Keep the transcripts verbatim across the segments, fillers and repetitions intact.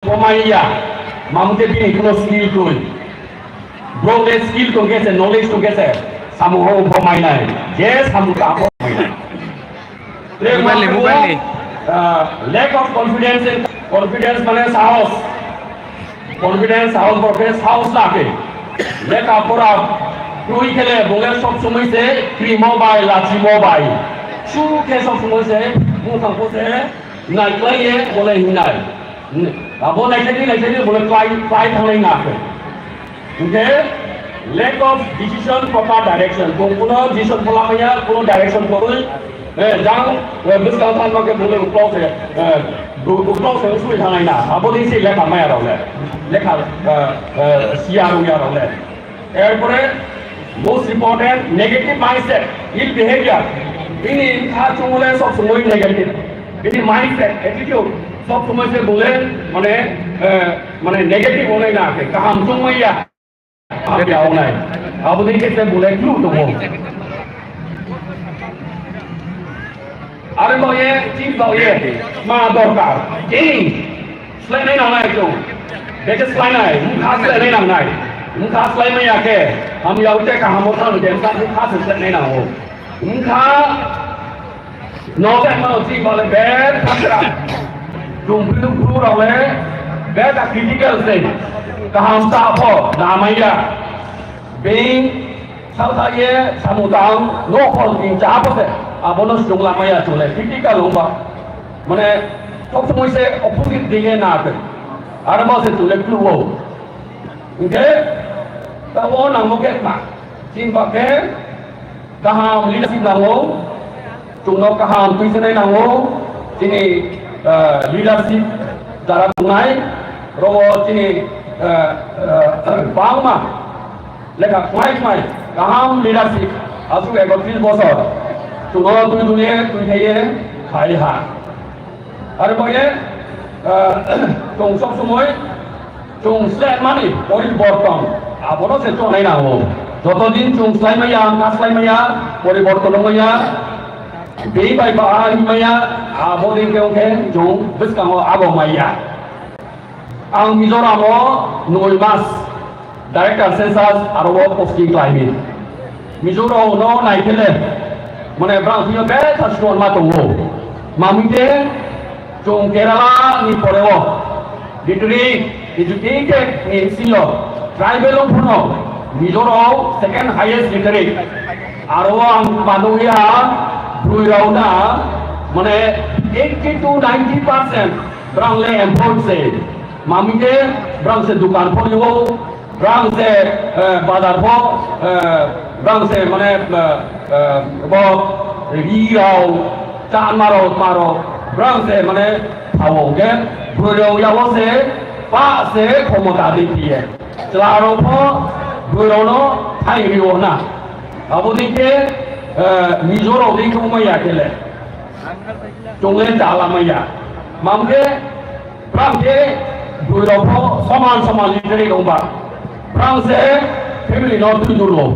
Bomaiya, mamute bini kuno skill twi. Bro le skill tongkhe se, knowledge tongkhe se, samung ho bomai nai. Je samung ka bomai nai. Mobile ni, mobile ni. Ah, lack of confidence in, confidence mane sahos. Confidence, sahos borok khe sahos lake. Lekha pora twi khele bole sob somoi se krimo bai, lachimo bai. Su khe sob somoi se, mung thang ko se, nai klai ye bole hinai. Abo naithani, naithani bole klai, klai thangnai na khe. Hingkhe lack of decision, proper direction. Bo kuno decision phola maya, kuno direction pholoi. Eh, jang, eh, bwskang thanma khe bole uklok se, eh, bu-, uklok se usui thangnai na. Abo ni si lekha maya rok le. Lekha, eh, eh, siya rungya rok le. Erpore most important, negative mindset, ill behavior. Bini kha chungule sob somoi negative. Bini mindset, attitude, sob somoi se bole, mane, eh, mane negative onai na khe, kaham chungmaya, kaham ya onai. Abo dei khe se bole clue tongo. Are baoye, chini baoye, ma dorkar. Chini, slainai nangnai chwng. Beke slainai, mungkha slainai nangnai. Mungkha slai maya khe, hamya ute kaham o thang, demsa mungkha se slainai nango. Mungkha, no se mano chini baoye, ber thakra. Chwng philuk phuru rok le, ber ta critical se. Kaham sa pho, namaya. Being Salsa ye samung tang no phol king cha abo se abono sung lama ya chule critical hongba mane sok somoi se opposite dinge na te aro ma se chule kluo. Hingke ta o nangmo ke ma chini ba ke kaham leadership nango, chwngno kaham twi sanai nango, chini, eh, leadership jara tongnai, rogo chini, eh, eh, bangma Lekha khwlai khwlai kaham leadership aswk ekotris bosor chwngno twi duniya twi thaiye khai ha. Aro boye, ah, chwng sob somoi chwng slemani poriborton abono se chonai nango. Joto din chwng slai maya, ma slai maya, poriborton wng maya, bini bai ba a wng maya, abo din khe wng khe chwng bwskango abo maya. Ang Mizoram o noi mas director census aro o posting khlaimani. Mizoram no naikhe le mane brang thwio betha suon ma tongo. Mamite chwng Kerala ni pore o literary educated ni silo tribal o phuno Mizoram second highest literary. Aro ang manugya bui rao na mane eighty to ninety percent Brang le employed se. Mami ke brang se dukan pho liwo, brang se, eh, bazar pho, eh, brang se mane, eh, eh, bo ri rao, cha maro maro, brang se mane phawo ke, bwrwi rao yawo se, pa se khomota di piye. Chwla rao pho bwrwi rao no thai riwo na. Abo ni ke, eh, Mizo rao di khe maya kele. Chungle cha lamaya. Mam ke Brang khe bwrwi rok pho soman soman literate wngba. Brang se family no twi dul o.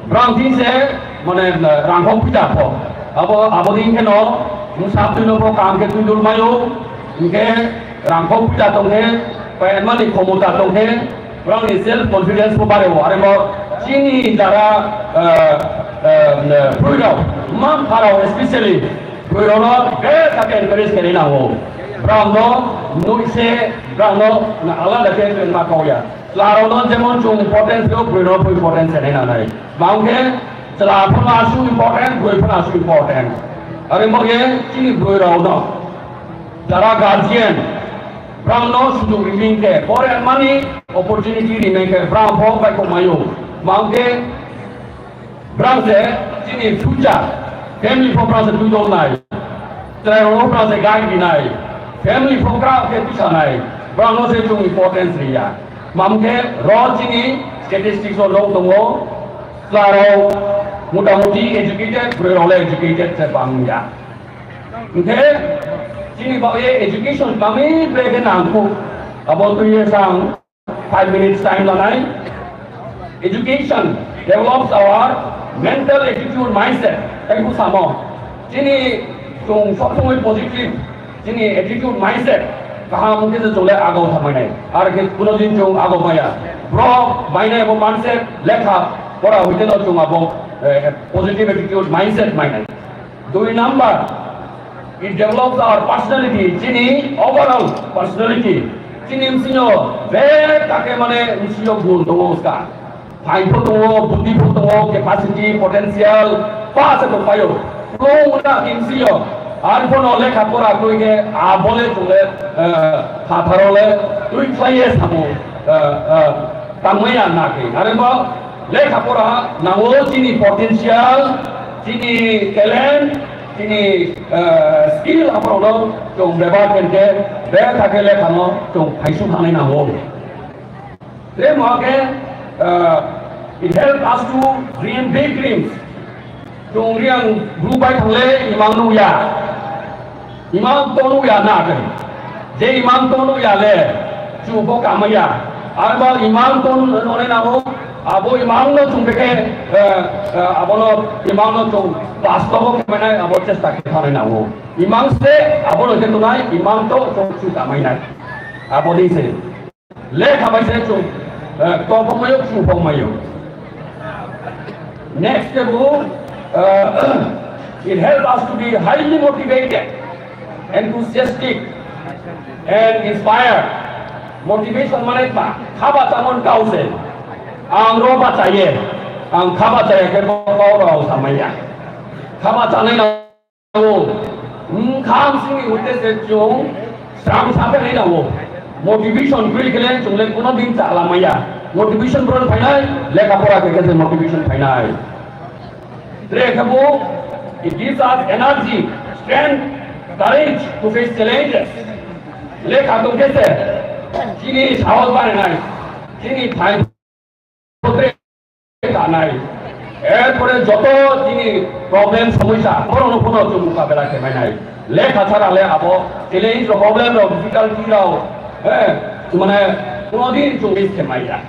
Brang tin se mane rang kho puja pho. Abo, abo din khe no, mung sa twi no pho kam khe twi dul mayo. Hingkhe rang kho puja tong khe, payan mani khomota tong khe, brang ni self confidence pho bare o. Are mo chini jara, eh, eh, bwrwi rok, mam pharao especially, Bwrwi rok no beta khe encourage khe rina o. Brang no nui se, brang no na alada khe ma kau ya. Chwla rok no jemon chwng importance rw, bwrwi rok pho importance rina nai. Bang khe chwla pho na su important, bwrwi pho na su important. Are mo ye chini bwrwi rok no jara guardian, brang no sujug riming khe, bore mani opportunity riming khe, brang pho bai kok mayo. Bang khe Brang se chini future, family pho brang se twi dol nai. Chwrai rok brang se guide ri nai. Family pho kra khe tisa nai. Brang no se chwng importance ri ya. Mam khe ro chini statistics o nok tongo. Chwla rok mota moti educated, bwrwi rok le educated se bang ya. Hingkhe chini bagwi education bangwi bre khe nangkuk. Abo twi ye sang. Five minutes time lanai. Education develops our mental attitude, mindset. Tei ku samo. Chini chwng sob somoi positive. Chini attitude, mindset. Kaham wngkhe se chwng le agau tha mainai. Ar khe kuno din chwng agau maya. Bro mainai abo mindset lekha pora hoite no chwng abo, eh, positive attitude mindset mainai. Dui number, it develops our personality, chini overall personality. Chini bsino bek kake mane bsino gun tongo ska. Phaipho tongo, buddhipho tongo, capacity, potential, pa se tongpaio. Kwbangma himsio, arphono lekha pora kwrwi khe abole chwngwe, eh, phatharole twi khlaiye samo, eh, eh, tangmaya na khe. Aremo lekha pora nango chini potential, chini talent, chini, eh, skill aphorono chwng bebak khe khe, bethakhe lekhano chwng phaisuk hanai nango. Tei mo khe, uh, it help us to dream big dreams. Chwng riang bru bai thangle imang nukya. Imang to nukya na khe. Je imang to nukya le, chu bo kamaya. Arba imang to nukya nai namo, abo imang no chwng beke, uh, uh, abono imang no chwng bastobo khe nai abo chesta khe thanai namo. Imang se abono khe tunai, imang to chwng chu kamai nai. Abo dei se. Lekha bai se chwng, eh, to pokmayo, chwng pokmayo. Next ke bu, eh, it help us to be highly motivated, enthusiastic, and inspired. Motivation mane ma, khaba chamon kause. Ang ro ba chaye, ang khaba chaye ke bo, bo ro samaya. Khaba chanai na Wngkham simi hoite se chwng sram sape nai nango. Motivation kwrwi khe le chwng le kono din cha lamaya. Motivation bron phainai, lekha pora khe khe se motivation phainai. Tre khe bo, it gives us energy, strength, courage to face challenges. Lekha tong khe se chini sahos barinai, chini thai Erpore joto chini problem somosya, borokno phano chwng mukabela khe mainai. Lekha chara le abo challenge rok, problem rok, difficulty rok, eh, mane, kono din chwng face khe maiya.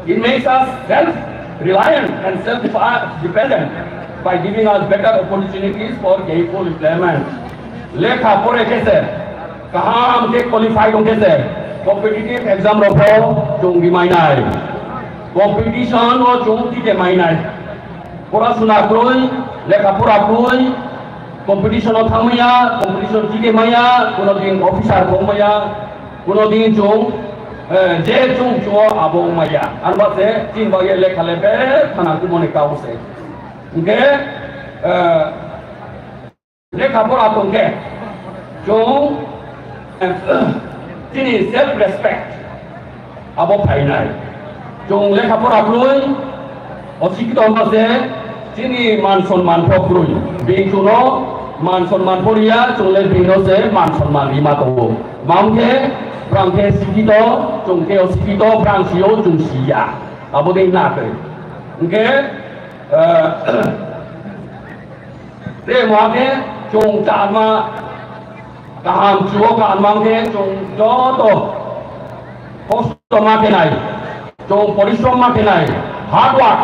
It makes us self-reliant and self-dependent by giving us better opportunities for gainful employment. Lekha pore khe se, kaham khe qualified wngkhe se competitive exam rok bo chwng di mainai, competition o chwng tike mainai, pora suna kwrwi, lekha pora kwrwi, competition o thangmaya, competition tike maya, kuno din officer wngmaya, kuno din chwng, eh, je chwng chwng abo wngmaya, anba se chini bagwi lekha le be thana kumoni kau se. Hwnkhe, eh, Lekha pora tong khe chwng chini self respect abo phainai. Chwng lekha pora kwrwi, osikito wngma se chini man sonman pho kwrwi. Bini chwngno man sonman pho riya, chwng le bini no se man sonman rima tongo. Mam khe brang khe sikito, chwng khe osikito, brang sio, chwng siya. Abo de na khe. Hwnkhe, eh, Tei mo khe chwng charma kaham chuo kaham mang khe chwng joto kosto ma khe nai, chwng porishrom ma khe nai, hard work,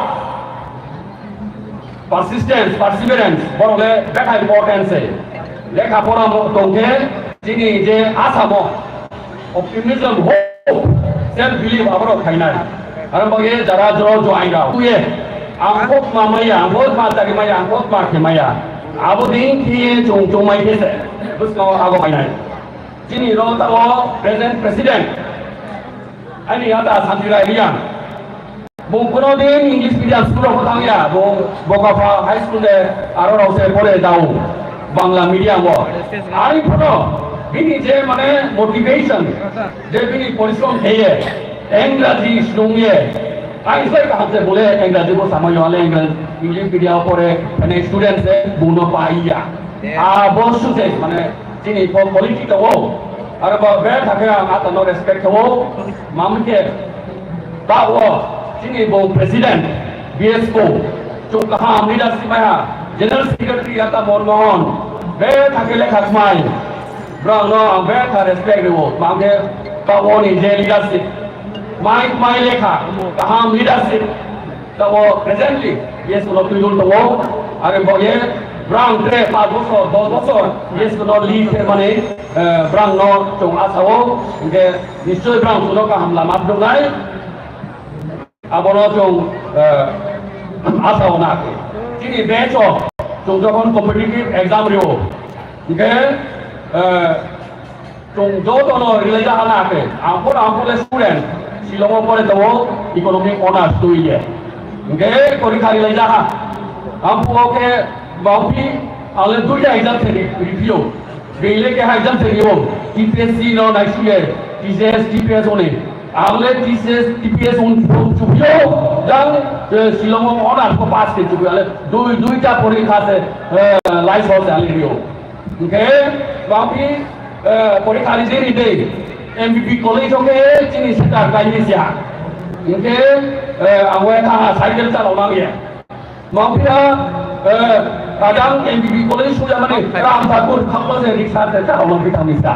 persistence, perseverance, borok le bekha important se. Lekha pora mo tong khe chini je asamo Optimism, hope, self belief aborok khainai. Aro bagwi jara jora join rao. Tuye, ang kok ma maya, ang kok ma chari maya, ang kok ma khe maya. Abo din khe chung chung mai khe se. Bwskango abo khainai. Chini ro tao present president. Ani ata Santi Rai Liang. Bo kuno din English medium school rok thang ya, bo Bokapha High School de aro rok se pore dao Bangla medium o. Ari phono bini je mane motivation, je bini porishrom kheye, Engraji slung ye, ai sai kaham se bole Engraji bo samai yo ale Engraji English medium pore mane student se buno pai ya. Abo su se mane Chini po-, politics o, aro bo be thakhe ang ata no respect kho, mam khe, ta o, chini bo president, B S O, chung kaham leadership maya, general secretary ata Mon Mohan, be thakhe lekha khmai, brang no ang be tha respect rwo, mam khe, ta o ni je leadership, mai, mai lekha, kaham leadership, Tabo presently, yes, ulo tuidul tongo, are bo ye, Brang tre pas bosor, dos bosor, yes no li khe mani, eh, brang no chwng asao, hingkhe nischoi brang chwngno kaham lama phunuknai. Abono chwng, eh, asao na khe. Chini batch o chwng jokhon competitive exam rio, hingkhe, eh, Chwng jotono rilai jaha na khe, ang phano, ang phano student, Shillong o pore tongo, economic honours twiye. Hingkhe porikha rilai jaha. Ang phuo khe bangphi, ang le duita exam se ri-, riphiyo. Bele keha exam se rio, T P S C no naisuye, T C S, T P S one. Ang le T C S, T P S one chuphiyo, jang, eh, Shillong o honours ko pass khe chuphiyo. Ale dui, duita porikha se, eh, lai so se ang le rio. Hingkhe bangphi, eh, porikha rijak rijak M B B college o khe chini sita kaini sia. Hingkhe, eh, ang wai kha cycle chalok nang ya. Bangphi ha, eh, kadang M B B college suya mani Ram Thakur khakma se riksa se chalok nang bithang ni sa.